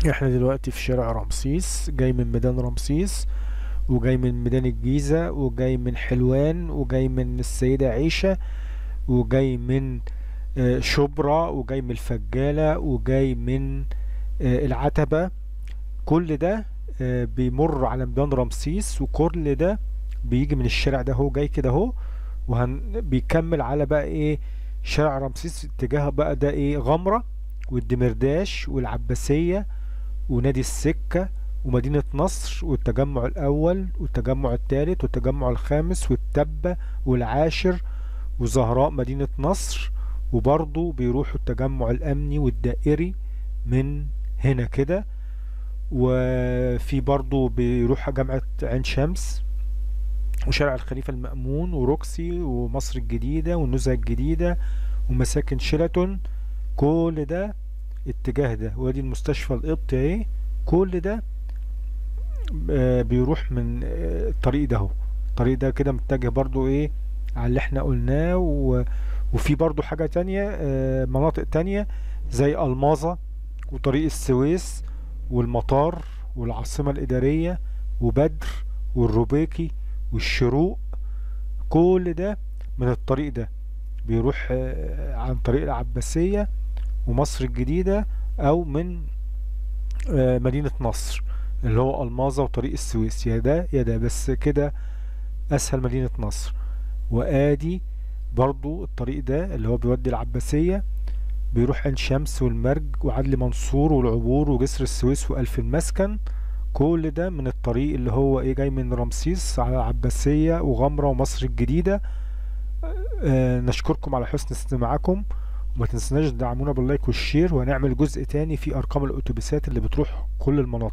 احنا دلوقتي في شارع رمسيس، جاي من ميدان رمسيس، وجاي من ميدان الجيزة، وجاي من حلوان، وجاي من السيدة عيشة، وجاي من شبرا، وجاي من الفجالة، وجاي من العتبة. كل ده بيمر على ميدان رمسيس، وكل ده بيجي من الشارع ده، هو جاي كده اهو، بيكمل على بقى ايه شارع رمسيس، اتجاه بقى ده ايه غمرة والدمرداش والعباسية ونادي السكة ومدينة نصر والتجمع الأول والتجمع الثالث والتجمع الخامس والتبة والعاشر وزهراء مدينة نصر، وبرضو بيروحوا التجمع الأمني والدائري من هنا كده، وفي برضو بيروح جامعة عين شمس وشارع الخليفة المأمون وروكسي ومصر الجديدة والنزهة الجديدة ومساكن شيراتون. كل ده اتجاه ده، وادي المستشفى القبطي اهي. كل ده بيروح من الطريق ده اهو، الطريق ده كده متجه برضو ايه على اللي احنا قلناه. وفي برضو حاجة تانية، مناطق تانية زي الماظة وطريق السويس والمطار والعاصمة الإدارية وبدر والروبيكي والشروق. كل ده من الطريق ده بيروح عن طريق العباسية ومصر الجديدة، أو من مدينة نصر اللي هو الماظة وطريق السويس. يا ده يا ده، بس كده أسهل مدينة نصر. وآدي برضو الطريق ده اللي هو بيودي العباسية، بيروح عين شمس والمرج وعدلي منصور والعبور وجسر السويس وألف المسكن. كل ده من الطريق اللي هو ايه جاي من رمسيس على العباسية وغمرة ومصر الجديدة. نشكركم على حسن استماعكم، وما تنسناش تدعمونا بال like وال share، وهنعمل جزء تاني في ارقام الاتوبيسات اللي بتروح كل المناطق.